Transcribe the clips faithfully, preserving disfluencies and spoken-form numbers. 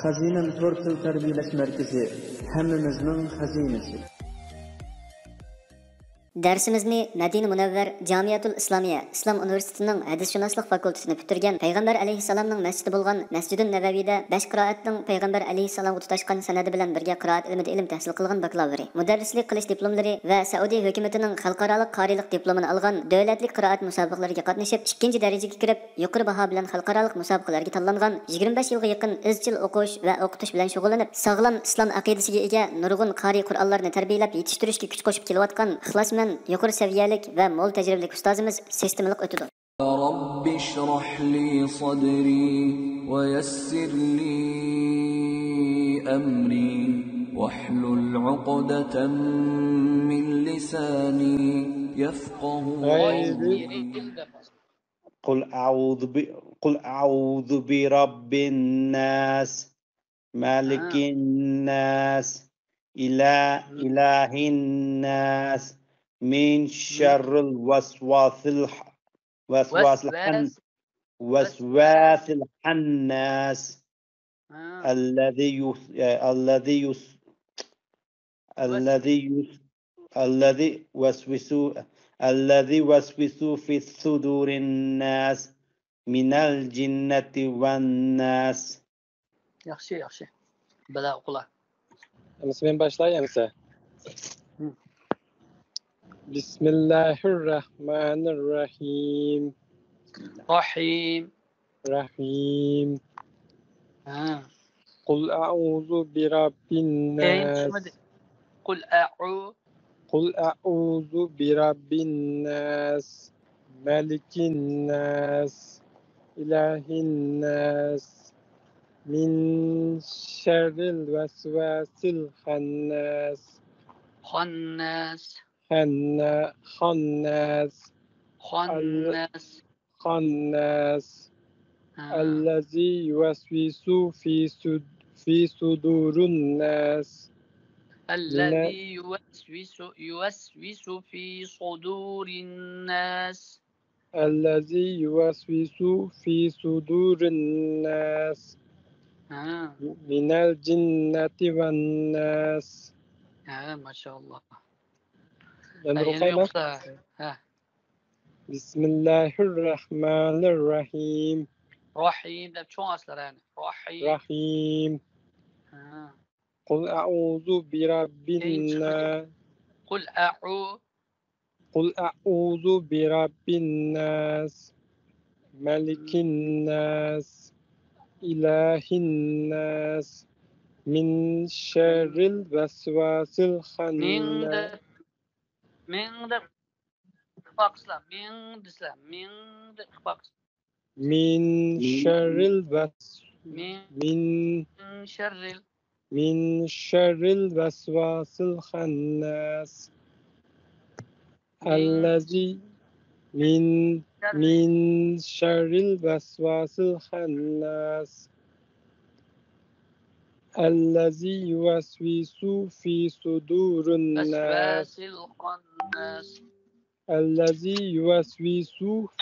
خەزىنەم تور تىل تەربىيەلەش مەركىزى، ھەممىمىزنىڭ خەزىنىسى. دەرسىمىزنى مەدىنە مۇنەۋۋەر جامىئەتۇل ئىسلامىيە ئىسلام ئۇنىۋېرسىتېتىنىڭ ھەدىسشۇناسلىق فاكۇلتېتىنى پۈتتۈرگەن، پەيغەمبەر ئەلەيھىسسالامنىڭ مەسچىتى بولغان مەسجىدۇن نەۋەۋىدە بەش قىرائەتنىڭ پەيغەمبەر ئەلەيھىسسالامغا تۇتاشقان سەنەدى بىلەن بىرگە قىرائەت ئىلمىدا ئىلىم تەھسىل قىلغان باكلاۋۇرى، مۇدەررىسلىك قىلىش دىپلوملىرى ۋە سەئۇدى ھۆكۈمىتىنىڭ خەلقئارالىق قارىلىق دىپلومىنى ئالغان، دۆلەتلىك قىرائەت مۇسابىقىلىرىگە قاتنىشىپ، ئىككىنچى دەرىجىگە كىرىپ، يۇقىرى باھا بىلەن خەلقئارالىق مۇسابىقىلەرگە تاللانغان، يىگىرمە بەش يىلغا يېقىن ئىزچىل ئوقۇش ۋە ئوقۇتۇش بىلەن شۇغۇللىنىپ، ساغلام ئىسلام ئەقىدىسىگە ئىگە نۇرغۇن قارىي قۇرئانلارنى تەربىيەلەپ يېتىشتۈرۈشكە كۈچ قوشۇپ كېلىۋاتقان ئىخلاسمەن، يۇقىرى سەۋىيەلىك ۋە مول تەجرىبىلىك ئۇستازىمىز سىستېمىلىق ئۆتىدۇ. رب اشرح لي صدري ويسر لي أمري واحلل عقدة من لساني يفقه قولي. قل أعوذ ب... قل أعوذ برب الناس، ملك الناس، إله، إله الناس، من شر الوسواس الح... وسواس الخن... وسواس الخناس. الذي يس... الذي يس... الذي يس... الذي وسوس، الذي وسوس في صدور الناس من الجنة والناس. ياخشى، ياخشى. بىلە ئوقۇلا. ئەمسە مەن باشلاي ئەمسە. بسم الله الرحمن الرحيم. رحيم. رحيم. ھە. قل أعوذ برب الناس. قل أعو. قل أعوذ برب الناس، ملك الناس، إله الناس، من شر الوسواس الخناس. خناس. خنا-، خناس. خناس. خناس. ھە. الذي يوسوس في صد-، في صدور الناس. الذي يوسوس، يوسوس في صدور الناس. الذي يوسوس في صدور الناس. ھە. من الجنة والناس. ھە، ماشائاللا. مەن ئوقۇيمەن. ھە. بسم الله الرحمن الرحيم. رحيم دەپ چوڭ ئاسلار، يەنى. رحيم. رحيم. ھە. قل أعوذ برب الناس. قل أعو. قل أعوذ برب الناس، ملك الناس، إله الناس، من شر الوسواس الخناس. مىڭ دەپ، مىڭ دەپ ئىخپا قىلسىلا، مىڭ دېسىلا، مىڭ دەپ ئىخپا قىلسىلا. من شر الوس-، من، من شر ال- من شر الوسواس الخناس. الذي، من، من شر الوسواس الخناس. الذي يوسوس في صدور الناس. الوسواس الخناس. الذي يوسوس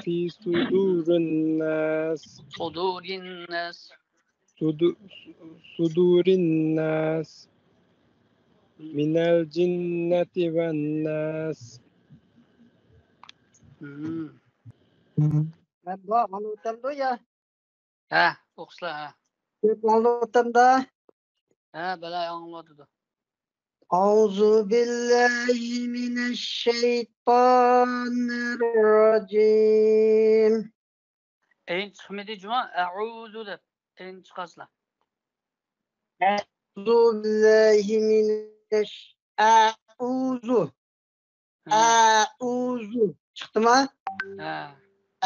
في صدور الناس. صدور الناس. صدو-، صدور الناس. من الجنة والناس. مم. مەن بۇ ئاڭلىۋاتامدۇ يا؟ ھە، ئوقۇسىلا، ھە. گەپ ئاڭلىۋاتامدا. ھە، بەلاي ئاڭلىۋاتىدۇ. أعوذ بالله من الشيطان الرجيم. ئەينى چىقمىدى جۇما، ئەئۇزۇ دەپ ئەينى چىقارسىلا. أعوذ بالله من الش-، أعوذ. ھە. ئەئۇزۇ. چىقتىما؟ ھە.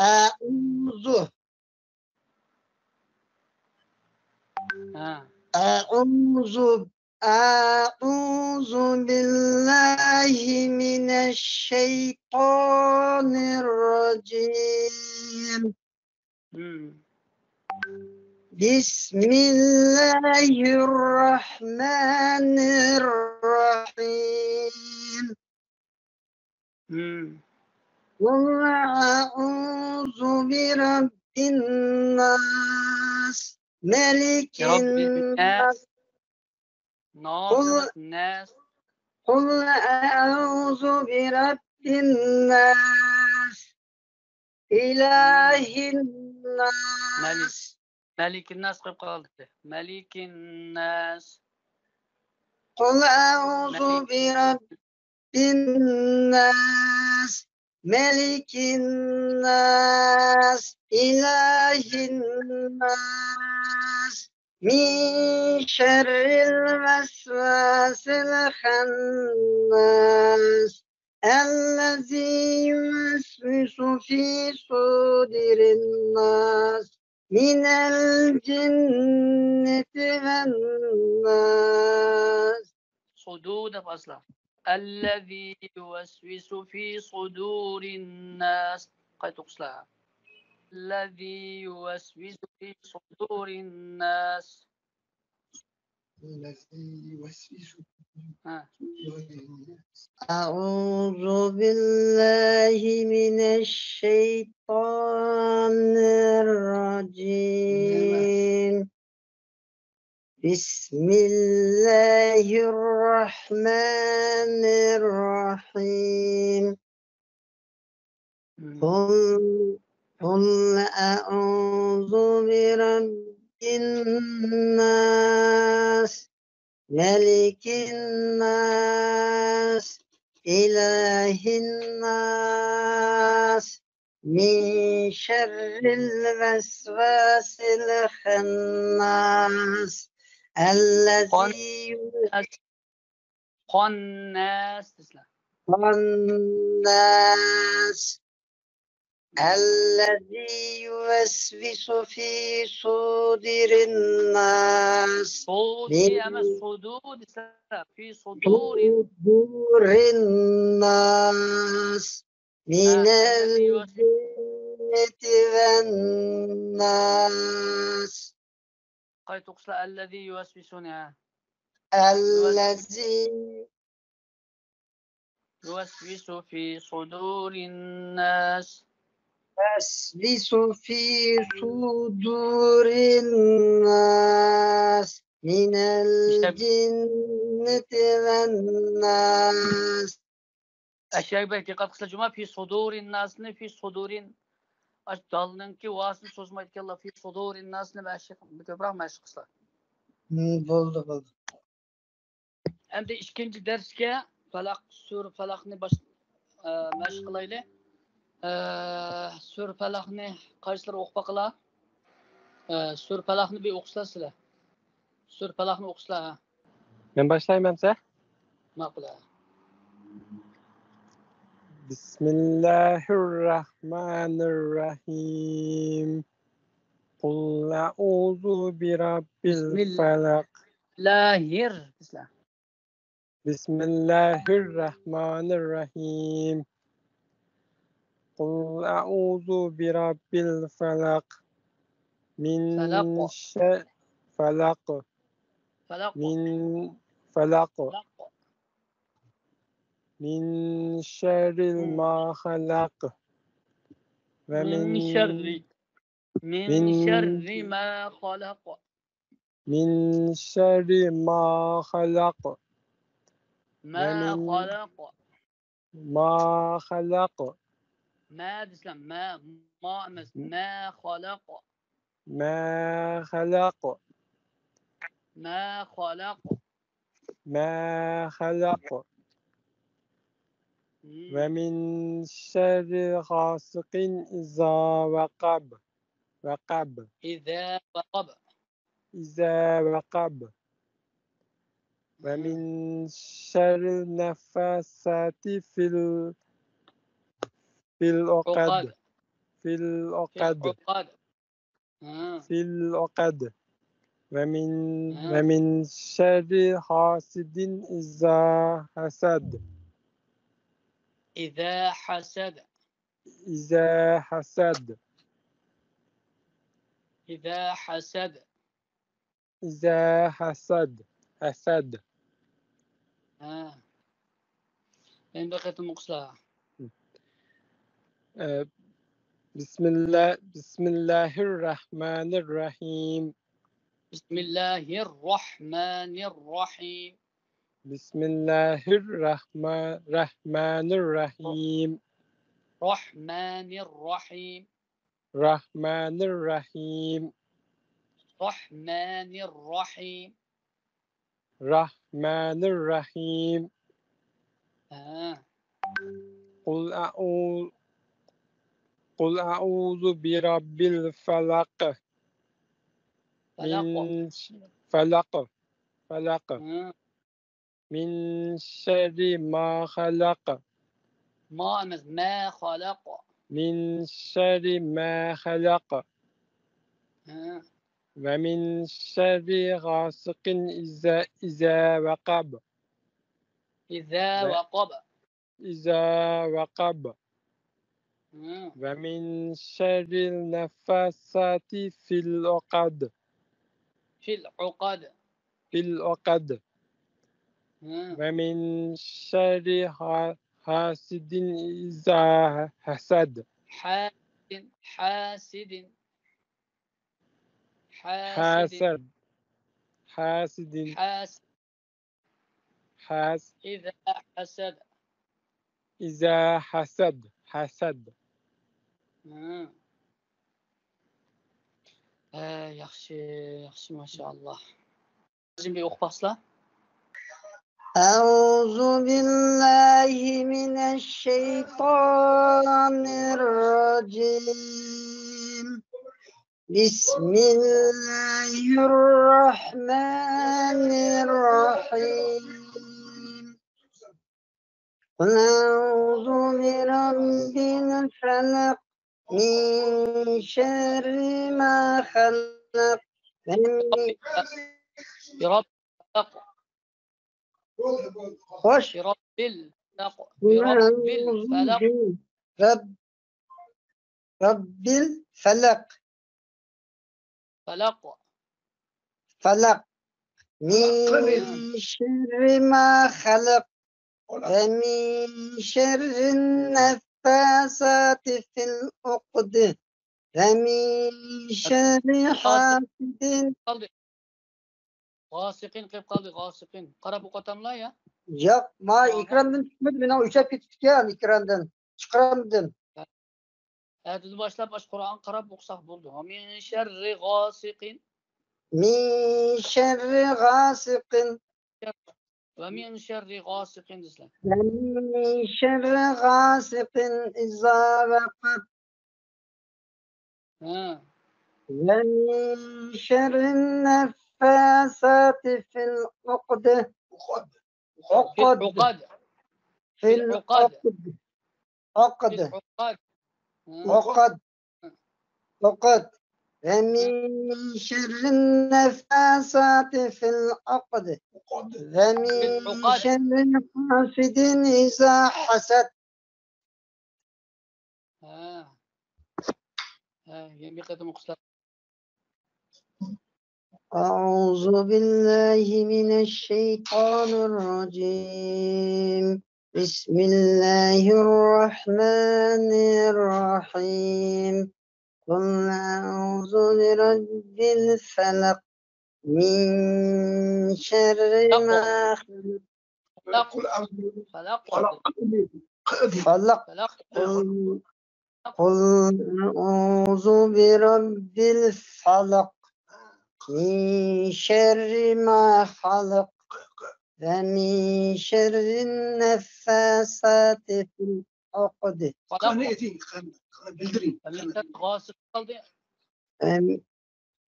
ئەئۇزۇ. ھە. ئەئۇزۇ، ئەئۇزۇ بىللاھى مىنەششەيتانىر راجىم. مم. بىسمىللاھىر راھمانىر راھىم. مم. قۇل ئەئۇزۇ بىرەببىن ناس. ملك رب الناس. الناس. ناس قل- ئەمەس، ناس. قل أعوذ برب الناس. إله الناس. مەلىك الناس قويۇپ قالدى. ملك الناس. قل أعوذ ملك. برب الناس. ملك الناس. إله الناس. من شر الوسواس الخناس. الذي يوسوس في صدور الناس. من الجنة والناس. صدور دەپ ئاسلا. الذي يوسوس في صدور الناس. قايتا ئوقۇسىلا. الذي يوسوس في صدور الناس. الذي يوسوس ها. أعوذ بالله من الشيطان الرجيم. بسم الله الرحمن الرحيم. قل قل أعوذ برب الناس. ملك الناس. إله الناس. من شر الوسواس الخناس. الذي قانناس دېسىلە. الناس. الذي يوسوس في صدور الناس. سودى ئەمەس، سودۇ دېسىلە. في صدور. صدور الناس. من الذي يوسوس. الجنة والناس. قايتا ئوقۇسىلا، الذي يوسوسنى. الذي يوسوس في صدور الناس. يوسوس في صدور الناس. من الجنة والناس. ئەشياغا بەك دىققەت قىلسا جۇما، في صدور الناسنى في صدور. ئاش دالنىڭكى ۋاسىنى سوزمايدىكەنلا، في صدور الناسنى مەشىق، كۆپرەك مەشىق قىلسا. ھم، بولدى، بولدى. ئەمدى ئىككىنچى دەرسكە پەلەق، سۈرە پەلەقنى باش-، ئە، مەشىق قىلايلى. ئە، سۈرە پەلەقنى قايسىلىرى ئوقۇپ باقىلا؟ ئە، سۈرە پەلەقنى بىر ئوقۇسىلا سىلەر. سۈرە پەلەقنى ئوقۇسىلا. مەن باشلايمەنسە؟ ماقۇل. بسم الله الرحمن الرحيم. قل أعوذ برب بسم الله. الفلق. لاھىر دېسىلە. بسم الله الرحمن الرحيم. قل أعوذ برب الفلق. من فلق. ش-، فلق. فلق. من فلق. فلق. من شر ما خلق. من ومن شر. من من شر ما خلق. من شر ما خلق. ما ومن خلق. ما خلق. ما دېسىلە، ما، ما ئەمەس، ما خلق. ما خلق. ما خلق. ما خلق. مم. ومن شر غاسق إذا وقب. وقب. إذا وقب. إذا وقب. ومن شر النفاثات في ال-، في العقد. عقد. في في العقد. العقد. ها. في العقد. ومن، ها. ومن شر حاسد إذا حسد. إذا حسد. إذا حسد. إذا حسد. إذا حسد. حسد. ها. يەنە بىر قېتىم ئوقۇسىلا. ئە، بسم الله، بسم الله الرحمن الرحيم. بسم الله الرحمن الرحيم. بسم الله الرحمن الرحمن الرحيم. الرحمن الرحيم. الرحمن الرحيم. الرحمن الرحيم. الرحمن الرحيم. ھە. قل أعوذ قل أعوذ برب الفلق. فلق. من ش- فلق. فلق. ھە. من شر ما خلق. ما ئەمەس، ما خلق. من شر ما خلق. ھە. ومن شر غاسق إذا إذا وقب. إذا و- وقب. إذا وقب. ھە. ومن شر النفاثات في العقد. في العقد. في العقد. ھە. ومن شر ح- حاسد إذا حسد. حاسد. حاسد. حاسد. حاسد. حاسد. حاسد. حاس إذا حسد. إذا حسد. حسد. ھە. ھە، ياخشى، ياخشى، ماشائاللا. بىر ئوقۇپ باقسىلا. أعوذ بالله من الشيطان الرجيم. بسم الله الرحمن الرحيم. قل أعوذ برب الفلق. من شر ما خلق. ومن برب الفلق. خوش. برب الفلق. برب الفلق. رب رب الفلق. فلق. فلق. من شر ما خلق. ومن شر النفاثات في العقد. ومن شر حاسد. قالدى. غاسىقىن قېلىپ قالدى، غاسىقىن. قاراپ ئوقۇۋاتاملا يا؟ ياق، ما ئېكراندىن چىقمىدى، مېنىڭ ئۆچۈپ كېتىپتىكەن ئېكراندىن. چىقارمىدىم. ئەتىدىن باشلاپ ئاشۇ قۇرئانغا قاراپ ئوقۇساق بولىدۇ. من شر غاسق. من شر غاسق. ومن شر غاسق دېسىلە. ومن شر غاسق إذا وقب. ھە. ومن شر النفاثات في العقد. في عقد. العقد. في العقد. العقد. عقد. في العقد. ھە. عقد. عقد. ومن شر النفاثات في العقد. ومن العقد. شر حاسد إذا حسد. ھە. ھە، يەنە بىر قېتىم ئوقۇسىلا. أعوذ بالله من الشيطان الرجيم. بسم الله الرحمن الرحيم. قل أعوذ برب الفلق. من شر ما خلق. فلق. فلق. فلق. فلق. قل قل أعوذ برب الفلق. من شر ما خلق. ومن شر النفاثات في العقد. فلق. قانداق ئېيتىڭ؟ قانداق؟ قانداق؟ بىلدۈرۈڭ. فلق غاسىق قالدى. أم-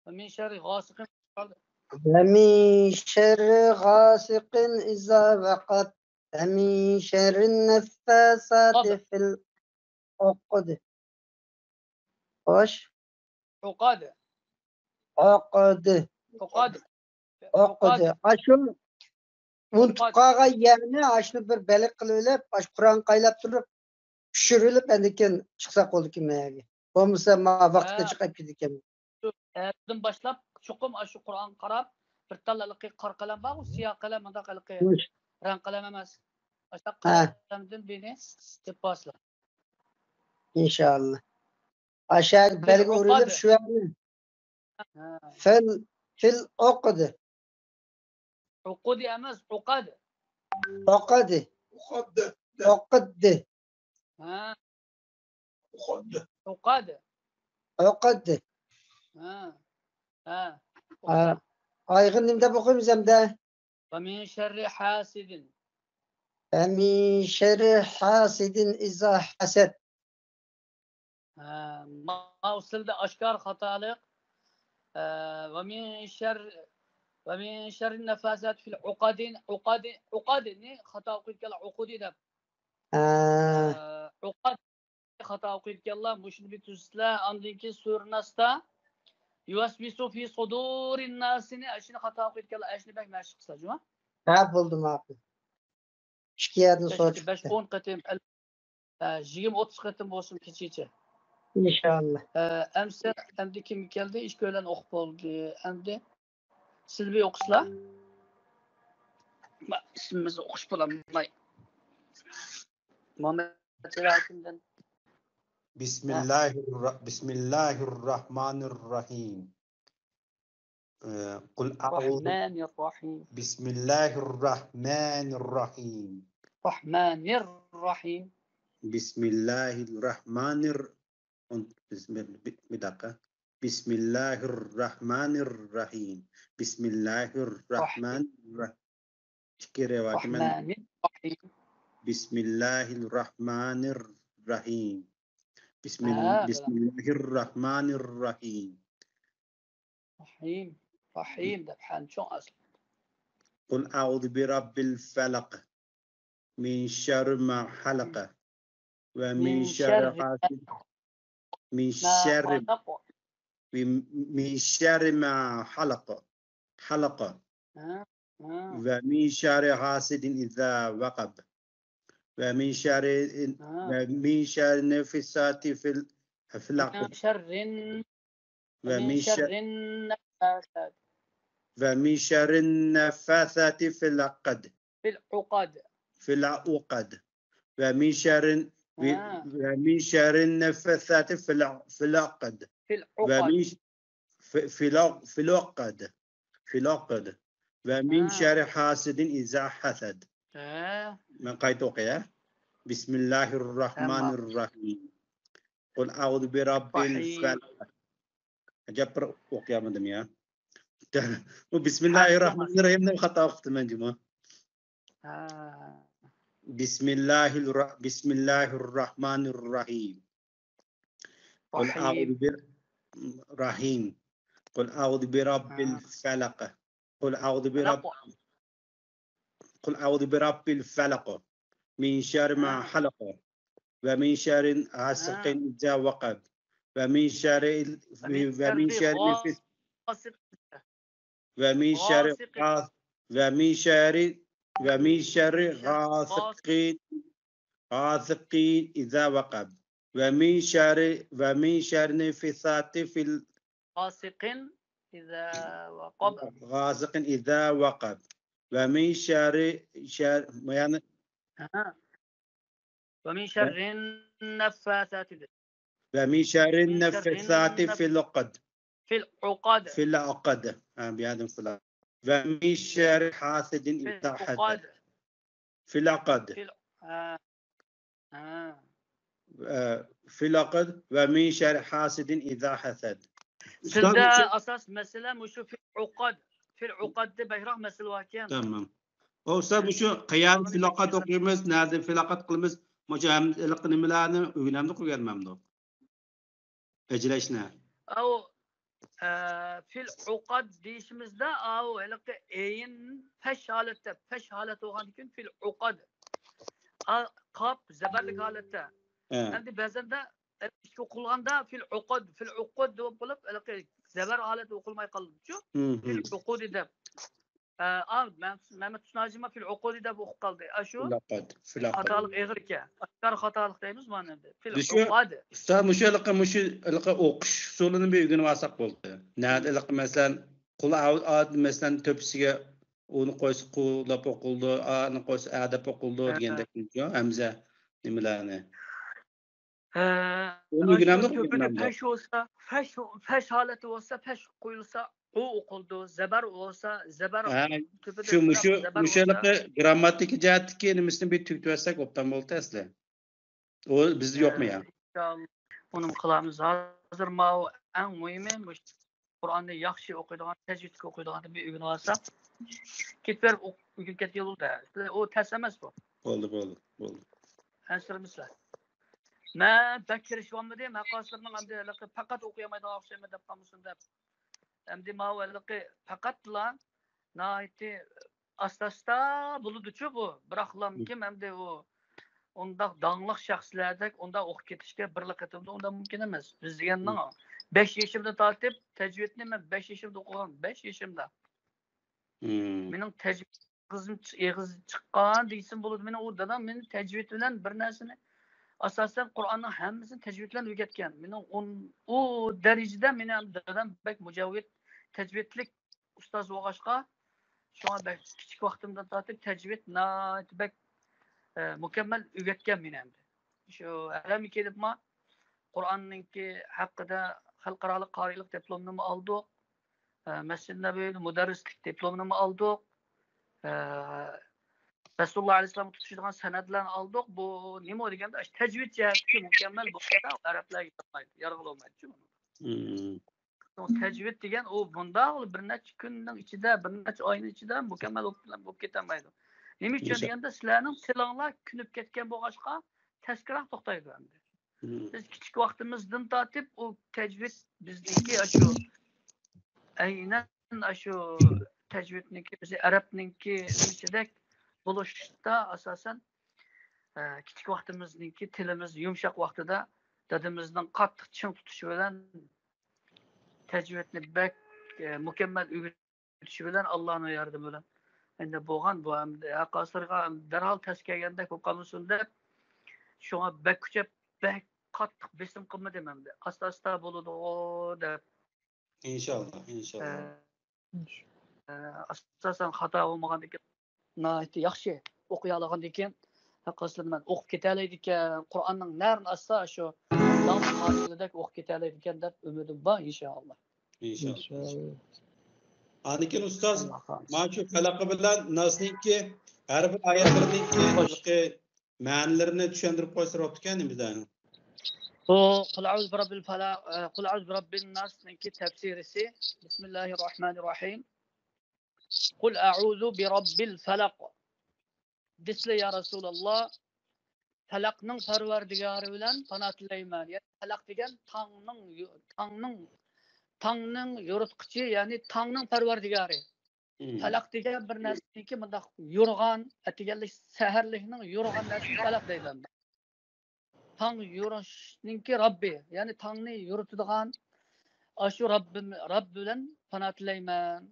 ومن شر غاسق قالدى. ومن شر غاسق إذا وقب. ومن شر النفاثات عقد. في العقد. خوش. عقد. عقد. عقد. عقد. ئاشۇ ئۇنتۇپ قالغان يەرنى ئاشۇنى بىر بەلگە قىلىۋېلىپ، ئاشۇ قۇرئان قايلاپ تۇرۇپ، چۈشۈرۈۋېلىپ، ئاندىن كېيىن چىقساق بولىدىكەن مەيەرگە. بولمىسا ما ۋاقىتتا ھە. چىقىپ كېتىدىكەن. ئەتىدىن باشلاپ چوقۇم ئاشۇ قۇرئانغا قاراپ، بىر تال ھېلىقى قارا قەلەم بارغۇ، سىياھ قەلەم، مۇنداق ھېلىقى رەڭ قەلەم ئەمەس. ئاشۇنداق ھە. قەلەمدىن بىرنى تېپىپ بارسىلەر. ئىنشائاللا. ئاشۇ بەلگە ئۇرۇلۇپ شۇ يەرنى. ھە. فىل في العقد. ئۇقۇدى ئەمەس، ئۇقاد. عقد. ئۇقاددى. عقد. ھە، ئۇقاددى. ئۇقاد. عقد. ھە، ھە. ھە. ئايغىنى نېمە دەپ ئوقۇيمىز ئەمدى؟ ومن شر حاسد. ومن شر حاسد إذا حسد. ھە، ماۋۇ سىلدە ئاشكارا خاتالىق. ھە، ومن شر، ومن شر النفاثات في العقد، عقد، عقدنى خاتا ئوقۇيدىكەنلەر، ئۇقۇدى دەپ. ھە. ھە، ئۇقاد خاتا ئوقۇيدىكەنلەر، مۇشۇنى بىر تۈزىتىلە. ئاندىن كېيىن سۈرە ناستا يوسوس في صدور الناس نى، ئاشۇنى خاتا ئوقۇيدىكەنلەر، ئاشۇنى بەك مەشىق قىلسا، جۇما. ھە، بولدى، ماقۇل. ئىككى يەردىن سوراپ بەش، چىقتى. ئون قېتىم، ئەل-، ھە، يىگىرمە، ئوتتۇز قېتىم بولسۇن كېچىچە. ئىنشاللا. ھە، ئەمسە، ئەمدى كىم كەلدى؟ ئىككىيلەن ئوقۇپ بولدى. ئەمدى سىلبى ئوقۇسىلا. ما، ئىسمىمىزنى ئوقۇش بولالماي. مۇھەممەد ھاكىمدىن. بسم الله الر... بسم الله الرحمن الرحيم. ئە، قل أعوذ الرحمن الرحيم. بسم الله الرحمن الرحيم. الرحمن الرحيم. بسم الله الرحمن الر... بسم... بسم الله الرحمن الرحيم. بسم الله الرحمن الرحيم. ئىككى رەۋايەت مەن. الرحمن الرحيم. بسم الله الرحمن الرحيم. بسم ال... ھە، بسم الله الرحمن الرحيم. رحيم. رحيم دەپ ھەن چوڭ ئاز. قل أعوذ برب الفلق. من شر ما خلق. ومن من شر شر حاسد. من ما شر خلق. من شر ما خلق. خلق. ھە، ھە. ومن شر حاسد إذا وقب. ومن شر ھە. ومن شر النفاثات في ال... في العقد. من شر، ومن من شر شر النفاثات ومن شر النفاثات في العقد. في العقد. في العقد. ومن شر ھە. ومن شر النفاثات في الع... في العقد. في ومن العقد. ش... في في الع... في العقد. في العقد. ومن ھە. شر حاسد إذا حسد. ھە. مەن قايتا ئوقۇيا. بسم الله الرحمن تامام. الرحيم. قل أعوذ برب رحيم. الفلق. ئەجەب بىر ئوقۇيالمىدىم يا. بۇ بسم الله الرحمن الرحيم دەپ خاتا ئوقۇپتىمەن جۇمۇ. ھە. بسم الله الر... بسم الله الرحمن الرحيم. قل أعوذ رحيم. ب... رحيم. قل أعوذ برب ھە. الفلق. قل أعوذ برب فلق. قل أعوذ برب الفلق. من شر ما ھە. خلق. ومن شر غاسق ھە. إذا وقب. ومن شر ال... ومن ومن شر شر النفس غاسق. ومن شر غاسق. غاس... ومن شر ومن شر غاسق غاسق إذا وقب. ومن شر ومن شر النفاثات في ال... غاسق إذا وقب. غاسق إذا وقب. ومن شر شر يعني ھە. ومن شر النفاثات. ومن شر من شر النفاثات النف- في العقد. في العقد. في العقد. ها، بيادم في العقد. ومن شر حاسد في إذا حسد. العقد. في العقد. في ال- ھە. ھە. ئە، في العقد ومن شر حاسد إذا حسد. سىلدە ئاساس مەسىلە مۇشۇ في العقد. في العقد دە بەكرەك مەسىلە باركەن. تامام. ئۇستاز، مۇشۇ قەيەردە في العقد ئوقۇيمىز، نەدە في العقد قىلىمىز؟ مۇشۇ ھەم ھېلىقى نېمىلەرنى ئۆگىنەمدۇق، ئۆگەنمەمدۇق؟ ئەجىلەشنى. ئاۋۇ، ئە، في العقد دېيىشىمىزدە، ئاۋۇ ھېلىقى ئەين پەش ھالەتتە، پەش ھالەت بولغاندىكىن في العقد. ئا، قاپ زەبەرلىك ھالەتتە. ھە. ئەمدى بەزەندە ئىككى ئوقۇلغاندا في العقد، في العقد دەپ بولۇپ، ھېلىقى زەبەر ھالەتتە ئوقۇلماي قالىدۇچۇ. ھىم، في ھىم. العقد دەپ. ئە، ئا، مەم-، مەمەت تۇسناجىما في العقد دەپ ئوقۇپ قالدى. ئاشۇ في العقد، في العقد. خاتالىق ئېغىر ئىكەن. ئاشكارا خاتالىق دەيمىز مانا ئەمدى. في دېشۇ، العقد. ئۇستاز، مۇشۇ ھېلىقى، مۇشۇ ھېلىقى ئوقۇش ئۇسۇلىنى بىر ئۆگىنىپ ئالساق بولدى. نەدە ھېلىقى، مەسىلەن، قۇل ئەئۇزۇ، مەسىلەن، تۆپىسىگە ئۇنى قويسا قۇ دەپ ئوقۇلىدۇ، ئانى قويسا ئە دەپ ئوقۇلىدۇ ھە. دېگەندەك، ھەمزە نېمىلەرنى. ھە، ئۇنى ئۆگىنەمدۇق، ئاشۇ تۆپىدە ئۆگىنەمدۇق. پەش بولسا، پەش، پەش ھالەتتە بولسا، پەش قويۇلسا، ئۇ ئوقۇلىدۇ، زەبەر بولسا، زەبەر ھە، تۈپىدە شۇ مۇشۇ زەبەر مۇشۇ بولسا، ھېلىقى گرامماتىكا جەھەتتىكى نېمىسىنى بىر تۈگىتىۋەتسەك ئوبدان بولدى ئەسلى. ئۇ بىزدە يوقمۇ يا؟ ئىنشاللا، ئۇنىمۇ قىلارمىز. ھازىر ماۋۇ ئەڭ مۇھىمى، مۇشۇ قۇرئاننى ياخشى ئوقۇيدىغان، تەجۋىدكە ئوقۇيدىغان بىر ئۆگىنىۋالسا، كېتىۋېرىپ ئوق-، ئۆگىنىپ كەتكىلى بولدى. ئۇ تەس ئەمەس بۇ. بولدى، بولدى، بولدى. ئەنسىرىمىسىلەر. مەن بەك كىرىشىۋالمىدىم، ھەققاسلىرىنىڭ ئەمدى ھېلىقى پەقەت ئوقۇيالمايدىغان ئوخشايمەن دەپ قالمىسۇن دەپ. ئەمدى ماۋۇ ھېلىقى پەقەتلا ناھايىتى ئاستا-ئاستا بولىدۇچۇ بۇ. بىراقلام كىم ئەمدى ئۇ ئۇنداق داڭلىق شەخسلەردەك ئۇنداق ئوقۇپ كېتىشكە بىرلا قېتىمدا ئۇنداق مۇمكىن ئەمەس. بىز دېگەننىڭ بەش يېشىمدىن تارتىپ تەجۋىدنى مەن بەش يېشىمدا ئوقۇغان، بەش يېشىمدا. مېنىڭ تەجۋىد ئېغىز، ئېغىز چىققان دېسىم بولىدۇ. مېنىڭ ئۇ دادام مېنى تەجۋىد بىلەن بىر نەرسىنى، ئاساسەن، قۇرئاننىڭ ھەممىسىنى تەجۋىد بىلەن ئۆگەتكەن. مېنىڭ ئۇن-، ئۇ دەرىجىدە مېنى دادام بەك مۇجەۋىد، تەجۋىدلىك ئۇستاز بولغاچقا، شۇڭا بەك كىچىك ۋاقتىمدىن تارتىپ تەجۋىد ناھايىتى بەك، ئە، مۇكەممەل ئۆگەتكەن مېنى ئەمدى. شۇ ھەلەمگە كېلىپمۇ قۇرئاننىڭكى ھەققىدە خەلقئارالىق قارىيلىق دىپلومنىمۇ ئالدۇق. ئە، مەسچىد نەبەۋىدە مۇدەررىسلىك دىپلومنىمۇ ئالدۇق. ئە، رەسۇلۇللا ئەلەيھىسسالام تۇتۇشىدىغان سەنەدلەرنى ئالدۇق. بۇ نېمە دېگەندە، تەجۋىد جەھەتتىكى مۇكەممەل بولغاندا ئەرەبلەرگە يارىمايدۇ، يارغىلى بولمايدۇ. شۇ تەجۋىد دېگەن ئۇ بۇنداق بىر نەچچە كۈننىڭ ئىچىدە، بىر نەچچە ئاينىڭ ئىچىدە مۇكەممەل بولۇپ، بولۇپ كېتەلمەيدۇ. نېمە ئۈچۈن دېگەندە، سىلەرنىڭ تىلىڭلار كۆنۈپ كەتكەن بولغاچقا، تەسكىراق توختايدۇ ئەمدى. بىز كىچىك ۋاقتىمىزدىن تارتىپ ئۇ تەجۋىد بىزنىڭكى ئاشۇ، ئەينەن ئاشۇ تەجۋىدنىڭكى، بىز ئەرەبنىڭكى نېمىسىدەك بولۇشتا ئاساسەن، ئە، كىچىك ۋاقتىمىزنىڭكى تىلىمىز يۇمشاق ۋاقتىدا دادىمىزنىڭ قاتتىق چىڭ تۇتۇشى بىلەن تەجۋىدنى بەك، ئە، مۇكەممەل ئۆگىتىشى بىلەن، ئاللانىڭ ياردىمى بىلەن ئەمدى بولغان بۇ. ئەمدى ھەققاسلىرىغا دەرھال تەس كەلگەندەك بولۇپ قالمىسۇن دەپ، شۇڭا بەك كۈچەپ، بەك قاتتىق بېسىم قىلمىدىم ئەمدى. ئاستا-ئاستا بولىدىغۇ دەپ. ئىنشاللا، ئىنشاللا. ئە، ئاساسەن خاتا بولمىغاندىكىن ناھايىتى ياخشى ئوقۇيالىغاندىكىن، ھەققاسلىرىنى مەن ئوقۇپ كېتەلەيدىكەن، قۇرئاننىڭ نەرىنى ئاچسا شۇ داڭلىق قارىيلىدەك ئوقۇپ كېتەلەيدىكەن دەپ ئۈمىدىم بار، ئىنشاللا. ئىنشاللا. ئاندىن كېيىن ئۇستاز، مانا شۇ پەلەق بىلەن ناسنىڭكى ھەر بىر ئايەتلىرىنىڭكى مەنىلىرىنى چۈشەندۈرۈپ قويسا بوپتىكەن، نېمىدە؟ بۇ قۇل ئەئۇزۇ بىرەببىل پەلەق، ئە، قۇل ئەئۇزۇ بىرەببىن ناس نىڭكى تەپسىرىسى. بىسمىللاھىر راھمانىر راھىم. قۇل ئەئۇزۇ بىرەببىل فەلەق دېسىلە، يا رەسۇلاللا، پەلەقنىڭ پەرۋەردىگارى بىلەن پانا تىلەيمەن. يەنى پەلەق دېگەن تاڭنىڭ، تاڭنىڭ، تاڭنىڭ يورۇتقۇچى، يەنى تاڭنىڭ پەرۋەردىگارى. پەلەق دېگەن بىر نەرسىنىڭكى مۇنداق يورغان، ئەتىگەنلىك سەھەرلىكنىڭ يورغان نەرسىنى پەلەق دەيدۇ. تاڭ يورۇشنىڭكى رەببى، يەنى تاڭنى يورۇتىدىغان ئاشۇ رەببىم-، رەببى بىلەن پانا تىلەيمەن.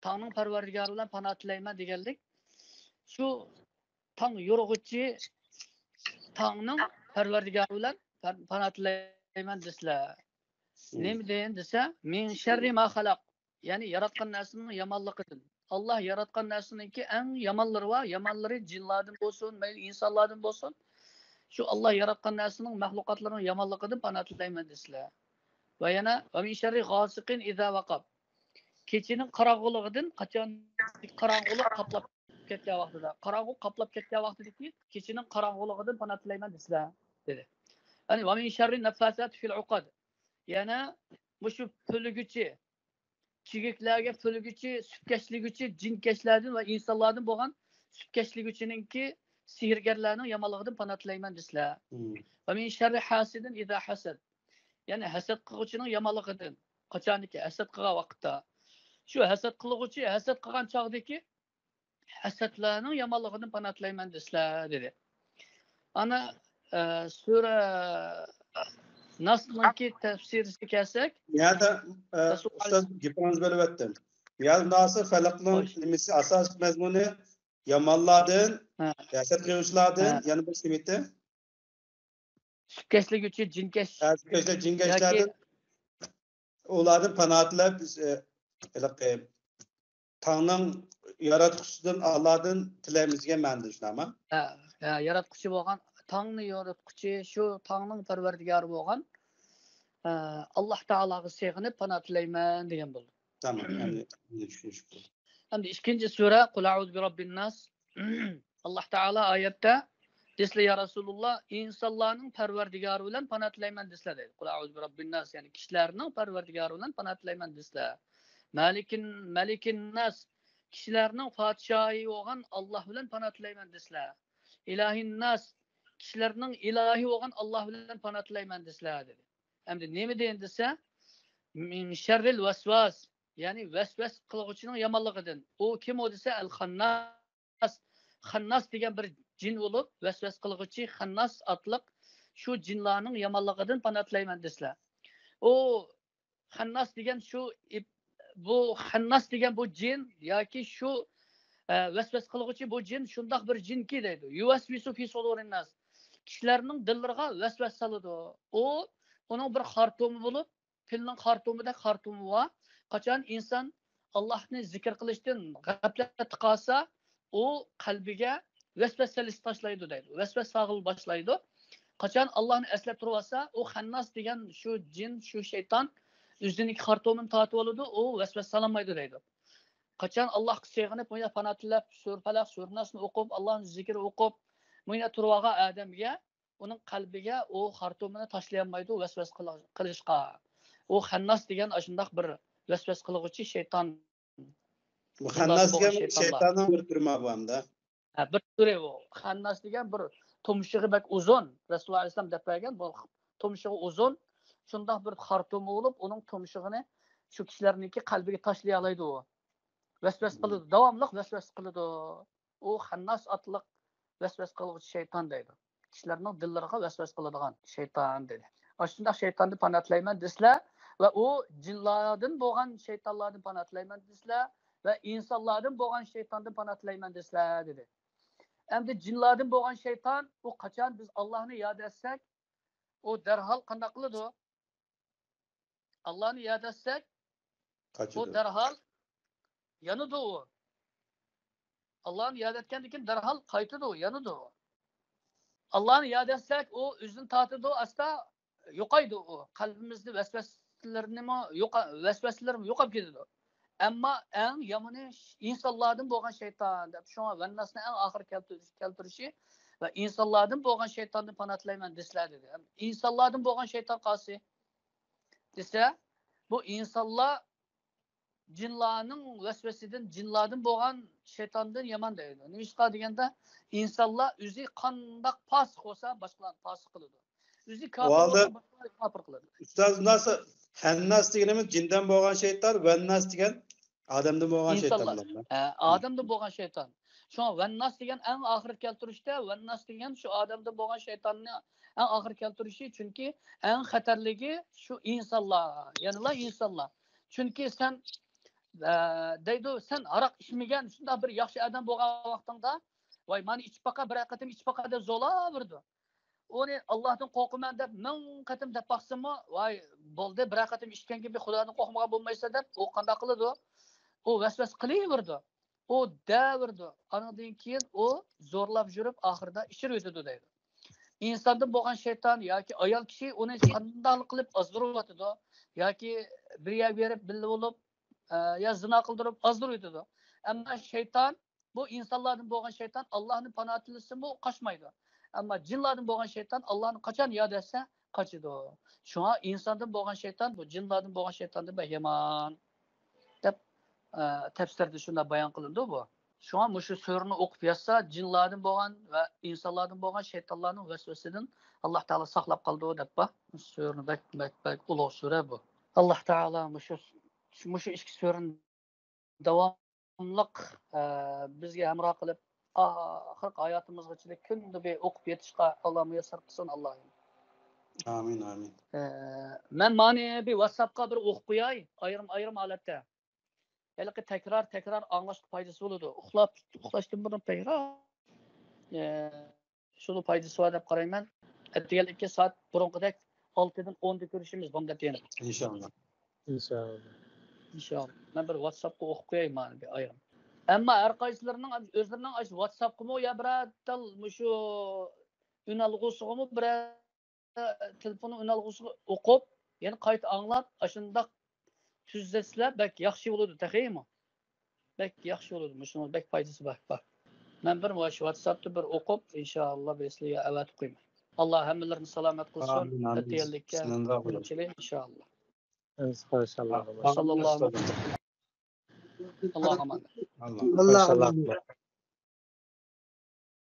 تاڭنىڭ پەرۋەردىگارى بىلەن پانا تىلەيمەن دېگەنلىك، شۇ تاڭ يورغۇچى، تاڭنىڭ پەرۋەردىگارى بىلەن پەر-، پانا تىلەيمەن دېسىلە. نېمىدىن دېسە، مىن شەررى ما خەلەق. يەنى ياراتقان نەرسىنىڭ يامانلىقىدىن. ئاللا ياراتقان نەرسىنىڭكى ئەڭ يامانلىرى بار، يامانلىرى جىنلاردىن بولسۇن، مەيلى ئىنسانلاردىن بولسۇن. شۇ ئاللا ياراتقان نەرسىنىڭ، مەخلۇقاتلىرىنىڭ يامانلىقىدىن پانا تىلەيمەن دېسىلە. ۋە يەنە، ۋە مىن شەررى غاسىقىن ئىزا ۋەقەب. كېچىنىڭ قاراڭغۇلۇقىدىن، قاچان قاراڭغۇلۇق قاپلاپ كەتكەن ۋاقتىدا، قاراڭغۇ قاپلاپ كەتكەن ۋاقتىدىكى كېچىنىڭ قاراڭغۇلۇقىدىن پانا تىلەيمەن دېسىلە، دېدى. يەنى، ۋە مىن شەررى نەففاساتى فىل ئۇقەد. يەنە مۇشۇ پۈلگۈچى، چىگىكلەرگە پۈلگۈچى، سۈتكەشلىگۈچى جىنكەشلەردىن ۋە ئىنسانلاردىن بولغان سۈتكەشلىگۈچىنىڭكى سېھىرگەرلەرنىڭ يامانلىقىدىن پانا تىلەيمەن دېسىلە. ۋە مىن شەررى ھاسىدىن ئىزا ھەسەد. يەنى ھەسەت قىلغۇچىنىڭ يامانلىقىدىن. قاچانكى ھەسەت قىلغان ۋاقىتتا. شۇ ھەسەت قىلغۇچى ھەسەت قىلغان چاغدىكى ھەسەتلەرنىڭ يامانلىقىدىن پانا تىلەيمەن دېسىلە، دېدى. ئانا، ئە، سۈرە ناسنىڭكى تەپسىرىگە كەلسەك، يەنە، ئە، رەسۇل ئۇستاز، گېپىڭىزنى بۆلۈۋەتتىم. يا ناسى فەلەقنىڭ نېمىسى، ئاساسلىق مەزمۇنى يامانلاردىن، ھە. ھەسەت قىلغۇچىلاردىن، ھە. يەنە بىر نېمە ئىدى؟ سۈتكەشلىگۈچى جىنكەش. ھە، سۈتكەشلەر، جىنكەشلەردىن. ياكى ئۇلاردىن پانا تىلەپ، بىز، ئە، ھېلىقى تاڭنىڭ ياراتقۇچىسىدىن، ئاللادىن تىلەيمىز دېگەن مەنىدە، شۇنداقمۇ؟ ھە، ھە، ياراتقۇچى بولغان، تاڭنى ياراتقۇچى، شۇ تاڭنىڭ پەرۋەردىگارى بولغان، ئە، ئاللا تائالاغا سېغىنىپ پانا تىلەيمەن دېگەن بولدى. تامام، ئەمدى چۈشىنىشكە. ئەمدى ئىككىنچى سۈرە، قۇل ئەئۇزۇ بىرەببىنناس. ئاللاھ تائالا ئايەتتە، دېسىلە يا رەسۇلۇللاھ، ئىنسانلارنىڭ پەرۋەردىگارى بىلەن پانا تىلەيمەن دېسىلە دەيدۇ. قۇل ئەئۇزۇ بىرەببىنناس، يەنى كىشىلەرنىڭ پەرۋەردىگارى بىلەن پانا تىلەيمەن دېسىلە. مەلىكىن، مەلىكىنناس، كىشىلەرنىڭ پادىشاھى بولغان ئاللاھ بىلەن پانا تىلەيمەن دېسىلە. ئىلاھىنناس، كىشىلەرنىڭ ئىلاھى بولغان ئاللاھ بىلەن پانا تىلەيمەن دېسىلە دېدى. ئەمدى نېمە دېگەن دېسە، مىن شەررىل ۋەسۋاس، يەنى ۋەسۋەس قىلغۇچىنىڭ يامانلىقىدىن. ئۇ كىم ئۇ دېسە، ئەل خانناس. خانناس دېگەن بىر جىن بولۇپ، ۋەسۋەس قىلغۇچى خانناس ئاتلىق شۇ جىنلارنىڭ يامانلىقىدىن پانا تىلەيمەن دېسىلە. ئۇ خەنناس دېگەن شۇ ئىپ- بۇ خەنناس دېگەن بۇ جىن ياكى شۇ ئە، ۋەسۋەسە قىلغۇچى بۇ جىن شۇنداق بىر جىنكى دەيدۇ. يۇۋەسۋىسۇ فى سۇدۇرىنناس. كىشىلەرنىڭ دىللىرىغا ۋەسۋەسە سالىدۇ. ئۇ ئۇنىڭ بىر خارتۇمى بولۇپ، پىلنىڭ خارتۇمىدەك خارتۇمى بار. قاچان ئىنسان ئاللاھنى زىكىر قىلىشتىن غەپلەتتە قالسا، ئۇ قەلبىگە ۋەسۋەسە سېلىشنى تاشلايدۇ دەيدۇ. ۋەسۋەسە سالغىلى باشلايدۇ. قاچان ئاللاھنى ئەسلەپ تۇرۇۋالسا، ئۇ خەنناس دېگەن شۇ جىن، شۇ شەيتان ئۆزىنىڭكى خارتۇمىنى تارتىۋالىدۇ، ئۇ ۋەسۋەسە سالالمايدۇ دەيدۇ. قاچان ئاللاھقا سېغىنىپ، مۇيا پانا تىلەپ، سۈرە پەلەق، سۈرە ناسنى ئوقۇپ، ئاللاھنى زىكىر ئوقۇپ، مۇيا تۇرۇۋالغان ئادەمگە، ئۇنىڭ قەلبىگە ئۇ خارتۇمىنى تاشلىيالمايدۇ ۋەسۋەسە قىل- قىلىشقا. ئۇ خەنناس دېگەن ئاشۇنداق بىر ۋەسۋەسە قىلغۇچى شەيتان. بۇ خەنناس دېگەن شەيتاننىڭ بىر تۈرى بار ئەمدى. ھە، بىر تۈرى ئۇ. خەنناس دېگەن بىر تۇمشۇقى بەك ئۇزۇن. رەسۇلۇللاھ ئەلەيھىسسالام دەپ بەرگەن، بۇ تۇمشۇقى ئۇزۇن. شۇنداق بىر خارتۇمى بولۇپ، ئۇنىڭ تۇمشۇقىنى شۇ كىشىلەرنىڭكى قەلبىگە تاشلىيالايدۇ ئۇ. ۋەسۋەسە قىلىدۇ، داۋاملىق ۋەسۋەسە قىلىدۇ. ئۇ خەنناس ئاتلىق ۋەسۋەسە قىلغۇچى شەيتان دەيدۇ. كىشىلەرنىڭ دىللىرىغا ۋەسۋەسە قىلىدىغان شەيتان دېدى. ئاشۇنداق شەيتاندىن پانا تىلەيمەن دېسىلە ۋە ئۇ جىنلاردىن بولغان شەيتانلاردىن پانا تىلەيمەن دېسىلە ۋە ئىنسانلاردىن بولغان شەيتاندىن پانا تىلەيمەن دېسىلە دېدى. ئەمدى جىنلاردىن بولغان شەيتان، ئۇ قاچان بىز ئاللاھنى ياد ئەتسەك، ئۇ دەرھال قانداق قىلىدۇ؟ ئاللاھنى ياد ئەتسەك، ئۇ دەرھال يانىدۇ ئۇ. ئاللاھنى ياد ئەتكەندىن كېيىن دەرھال قايتىدۇ، يانىدۇ. ئاللاھنى ياد ئەتسەك، ئۇ ئۆزىنى تارتىدۇ، ئاستا يوقايدۇ ئۇ. قەلبىمىزدە ۋەسۋەسىلىرىنىمۇ يوقا-، ۋەسۋەسىلىرىمۇ يوقاپ كېتىدۇ. ئەمما ئەڭ يامىنى ئىنسانلاردىن بولغان شەيتان دەپ، شۇڭا ۋەنناسنى ئەڭ ئاخىرى كەلتۈرۈش-، كەلتۈرۈشى ۋە ئىنسانلاردىن بولغان شەيتاندىن پانا تىلەيمەن دېسىلە دېدى. ئىنسانلاردىن بولغان شەيتان قايسى دېسە، بۇ ئىنسانلار جىنلارنىڭ ۋەسۋەسىدىن، جىنلاردىن بولغان شەيتاندىن يامان دەيدۇ. نېمىشقا دېگەندە، ئىنسانلار ئۆزى قانداق پاسىق بولسا، باشقىلارنى پاسىق قىلىدۇ. ئۆزى كاپىر بولسا، باشقىلارنى كاپىر قىلىدۇ. ئۇستاز، ناسا خەنناس دېگىنىمىز جىندىن بولغان شەيتان، ۋەنناس دېگەن ئادەمدىن بولغان شەيتان. ئادەمدىن بولغان شەيتان. شۇڭا ۋەنناس دېگەن ئەڭ ئاخىرى كەلتۈرۈشتە، ۋەنناس دېگەن شۇ ئادەمدىن بولغان شەيتاننى ئەڭ ئاخىرى كەلتۈرۈشى، چۈنكى ئەڭ خەتەرلىكى شۇ ئىنسانلار، يەنىلا ئىنسانلار. چۈنكى سەن، ئە، دەيدۇ، سەن ھاراق ئىچمىگەن شۇنداق بىر ياخشى ئادەم بولغان ۋاقتىڭدا، ۋاي، مانا ئىچىپ باقا، بىرەر قېتىم ئىچىپ باقا دەپ زورلاۋېرىدۇ. ئۇنى ئاللاھتىن قورقىمەن دەپ مىڭ قېتىم دەپ باقسىمۇ، ۋاي، بولدى، بىرەر قېتىم ئىچكەنكىن بىر خۇدادىن قورقمىغان بولمايسەن دەپ، ئۇ قانداق قىلىدۇ؟ ئۇ ۋەسۋەسە قىلىۋېرىدۇ. ئۇ دەۋېرىدۇ. ئانىڭدىن كېيىن ئۇ زورلاپ يۈرۈپ، ئاخىرىدا ئىچىرىۋېتىدۇ دەيدۇ. ئىنساندىن بولغان شەيتان ياكى ئايال كىشى ئۇنى قانداق قىلىپ ئازدۇرۇۋاتىدۇ ياكى بىر يەرگە بېرىپ بىللە بولۇپ، ئە، يا زىنا قىلدۇرۇپ ئازدۇرۇۋېتىدۇ. ئەمما شەيتان، بۇ ئىنسانلاردىن بولغان شەيتان ئاللاھنى پانا تىلىسىمۇ قاچمايدۇ. ئەمما جىنلاردىن بولغان شەيتان ئاللاھنى قاچان ياد ئەتسە قاچىدۇ. شۇڭا ئىنساندىن بولغان شەيتان بۇ جىنلاردىن بولغان شەيتاندىن بەك يامان دەپ، ئە، تەپسىردە شۇنداق بايان قىلىنىدۇ بۇ. شۇڭا مۇشۇ سۈرىنى ئوقۇپ ياتسا، جىنلاردىن بولغان ۋە ئىنسانلاردىن بولغان شەيتانلارنىڭ ۋەسۋەسىدىن ئاللاھ تائالا ساقلاپ قالىدۇ دەپ بار. سۈرىنى بەك، بەك، بەك ئۇلۇغ سۈرە بۇ. ئاللاھ تائالا مۇشۇ، مۇشۇ ئىككى سۈرىنى داۋاملىق، ئە، بىزگە ھەمراھ قىلىپ، ئاخىرقى ھاياتىمىزغىچىلىك كۈندە بىر ئوقۇپ يېتىشقا ئاللا مۇيەسسەر قىلسۇن، ئاللاھىم. ئامىن، ئامىن. ئە، مەن مانى بىر ۋاتساپقا بىر ئوقۇپ قوياي، ئايرىم-ئايرىم ھالەتتە. ھېلىقى تەكرار، تەكرار ئاڭلاشقا پايدىسى بولىدۇ. ئۇخلاپ، ئۇخلاشتىن بۇرۇن تەكرار، ئە، شۇنىڭ پايدىسى بار دەپ قارايمەن. ئەتىگەنلىككە سائەت بۇرۇنقىدەك ئالتىدىن ئوندا كۆرۈشىمىز بامدات يەنە. ئىنشائاللا. ئىنشائاللا. ئىنشائاللا. مەن بىر ۋاتساپقا ئوقۇپ قوياي مانا بىر ئايرىم. ئەمما ھەر قايسىلىرىنىڭ ئۆزلىرىنىڭ ئاشۇ ۋاتساپقىمۇ يا بىرەر تال مۇشۇ ئۈنئالغۇسىغىمۇ بىرەر تېلېفوننىڭ ئۈنئالغۇسىغا ئوقۇپ، يەنە قايتا ئاڭلاپ، ئاشۇنداق تۈزەتسىلەر، بەك ياخشى بولىدۇ تېخىمۇ. بەك ياخشى بولىدۇ. مۇشۇنىڭ بەك پايدىسى بار، بار. مەن بىر مۇشۇ ۋاتساپتا بىر ئوقۇپ، ئىنشائاللا، بىر سىلەرگە ئەۋەتىپ قويىمەن. ئاللا ھەممىلىرىنى سالامەت قىلسۇن. ئاتىيەنلىككە ئۈنۈمچىلىك، ئىنشائاللا. ساللاللاھۇ ئەلەيھى ۋەسەللەم. ئاللاھۇ ئەمىن.